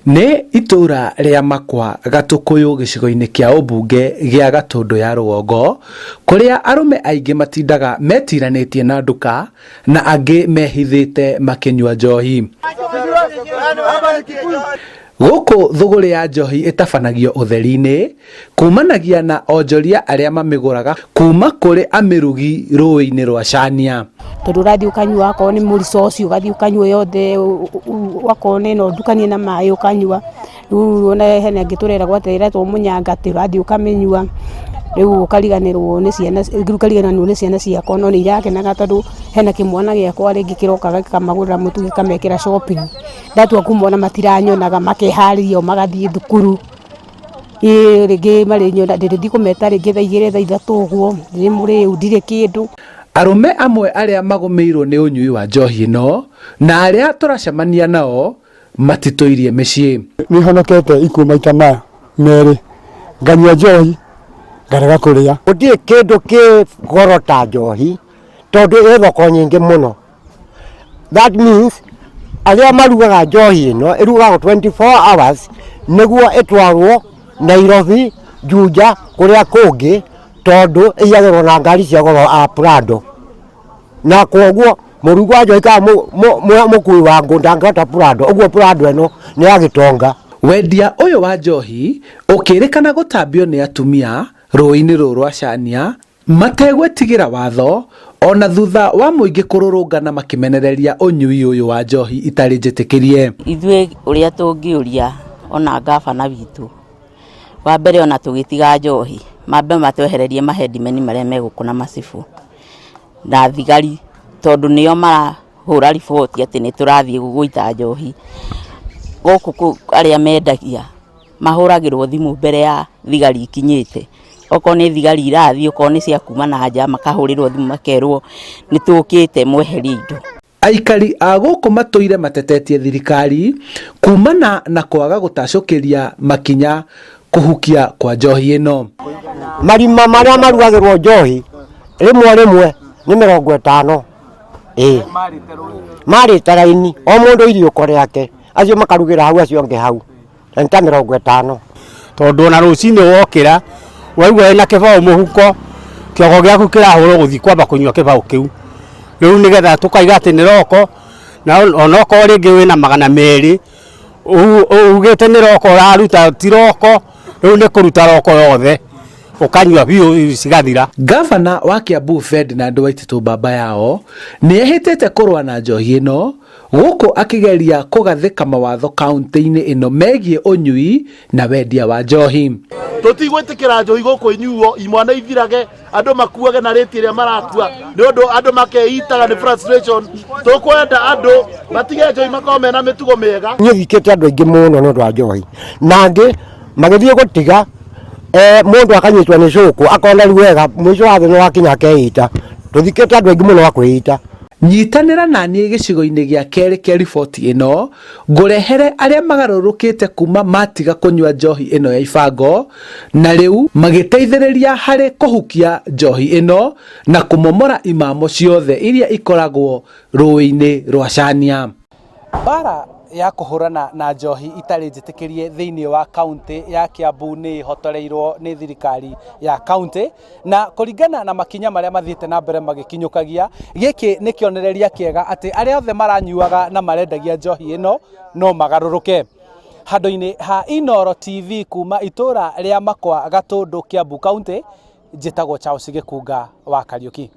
Nĩ itũra rĩa Makwa Gatũkũyũ gĩcigo-inĩ kĩa ũmbunge gĩa Gatũndũ ya rũgongo kũrĩa arũme aingĩ matindaga metiranĩtie na nduka na angĩ mehithĩte makĩnyua njohi. Gũkũ thũgũrĩ ya njohi ĩtabanagio ũtheri-inĩ kumanagia na onjoria arĩa mamĩgũraga kuma kũrĩ amĩrugi rũĩ-inĩ rwa Cania. Tondũ ũrathiĩ ũkanyua akorwo nĩ mũrico ũcio ũgathiĩ ũkanyua yothe, akorwo nĩ ĩno ndukanie na maĩ ũkanyua. Rĩu ona hena ĩngĩ tũreragwo atĩ ĩretwo mũnyanga atĩ ũrathiĩ ũkamĩnyua, rĩu ũkariganĩrwo nĩ ciana, ũkariganĩrwo nĩ ciana ciakwa no nĩ irakenaga tondũ hena kĩmwana gĩakwa rĩngĩ kĩrokaga gĩkamagũrĩra mũtu gĩkamekĩra shopping. Ndatua kũmona matiranyonaga makeharĩria o magathiĩ thukuru. Ĩĩ rĩngĩ marĩnyona ndĩrĩthiĩ kũmeta rĩngĩ thaa igĩrĩ thaa ithatũ ũguo, ndirĩ mũrĩu ndirĩ kĩndũ. Arũme amwe arĩa magũmĩirwo nĩ ũnyui wa njohi ĩno na arĩa tũracemania nao matitũirie mĩciĩ. Nĩ honokete ikuũ maita maya merĩ, nganyua njohi ngarega kũrĩa. Gũtirĩ kĩndũ kĩ goro ta njohi tondũ ĩ thoko nyingĩ mũno. That means arĩa marugaga njohi ĩno ĩrugagwo 24 hours nĩguo ĩtwarwo Nairobi, Juja kũrĩa kũngĩ tondũ ĩiyagĩrwo na ngari cia goro a Prado. Na kwoguo mũrugi wa njohi kana mũkui wa ngũ ndangĩhota Prado, ũguo Prado ĩno nĩ ya gĩtonga. Wendia ũyũ wa njohi ũkĩrĩkana gũtambio nĩ atumia rũĩ-inĩ rũrũ rwa Cania mategwĩtigĩra watho ona thutha wa mũingĩ kũrũrũngana makĩmenereria ũnyui ũyũ wa njohi itarĩ njĩtĩkĩrie. Ithuĩ ũrĩa tũngĩũria ona ngabana witũ, wa mbere ona tũgĩtiga njohi, mambe matwehererie mahendimeni marĩa me gũkũ na macibũ na thigari, tondũ nĩo marahũra riboti atĩ nĩ tũrathiĩ gũita njohi. Gũkũ arĩa mendagia mahũragĩrwo thimũ mbere ya thigari ikinyĩte. Okorwo nĩ thigari irathiĩ, okorwo nĩ cia kuma na nja, makahũrĩrwo thimũ makerwo nĩ tũkĩte mweherie indo. Aikari a gũkũ matũire matetetie thirikari kumana na kwaga gũtacũkĩria makinya kũhukia kwa njohi ĩno. Marima marĩa marugagĩrwo njohi rĩmwe rĩmwe nĩ 50, ĩĩ marĩte raini o mũndũ iriũko rĩake, acio makarugĩra hau acio angĩ hau, na nĩ ta 50. Tondũ ona rũcinĩ wokĩra waigua wĩna kĩbaũ mũhuko, kĩongo gĩaku kĩrahũrwo gũthiĩ kwamba kũnyua kĩbaũ kĩu. Rĩu nĩgetha tũkaiga atĩ nĩ roko, na onokorwo rĩngĩ wĩna 200, ugĩte nĩ roko ũraruta, ti roko, rĩu nĩ kũruta roko yothe, ũkanyua biũ cigathira. Gavana wa Kiambu Ferdinand Waititu Baba Yao nĩ ehĩtĩte kũrũa na njohi ĩno gũkũ akĩgeria kũgathĩka mawatho kaunti-inĩ ĩno megiĩ ũnyui na wendia wa njohi. Tũtigwĩtĩkĩra njohi gũkũ inyuo, imwana ithirage, andũ makuage na rĩti ĩrĩa marakua nĩ ũndũ andũ makeitaga nĩ frustration. Tũkwenda andũ matige njohi, makorwo mena mĩtugo mĩega. Niĩ thikĩte andũ aingĩ mũno nĩ ũndũ wa njohi, na angĩ magĩthiĩ gũtiga, mũndũ akanyitwo nĩ cũkũ akona rĩu wega mũico wa thĩ nĩ wakinya akeita. Tũthikĩte andũ aingĩ mũno a kwĩita. Nyitanĩra na niĩ gĩcigo-inĩ gĩa kerĩ kĩa riboti ĩno, ngũrehere arĩa magarũrũkĩte kuma matiga kũnyua njohi ĩno ya ibango na rĩu magĩteithĩrĩria harĩ kũhukia njohi ĩno na kũmomora imamo ciothe iria ikoragwo rũĩ-inĩ rwa Cania. Mbara ya kũhũrana na njohi itarĩ njĩtĩkĩrie thĩinĩ wa kaunti ya Kiambu nĩ ĩhotoreirwo nĩ thirikari ya kaunti na kũringana na makinya marĩa mathiĩte na mbere magĩkinyũkagia, gĩkĩ nĩ kĩonereria kĩega atĩ arĩa othe maranyuaga na marendagia njohi ĩno no magarũrũke. Handũ-inĩ ha Inooro TV kuma itũra rĩa Makwa Gatũndũ Kiambu County, njĩtagwo Charles Gĩkunga wa Kariũki.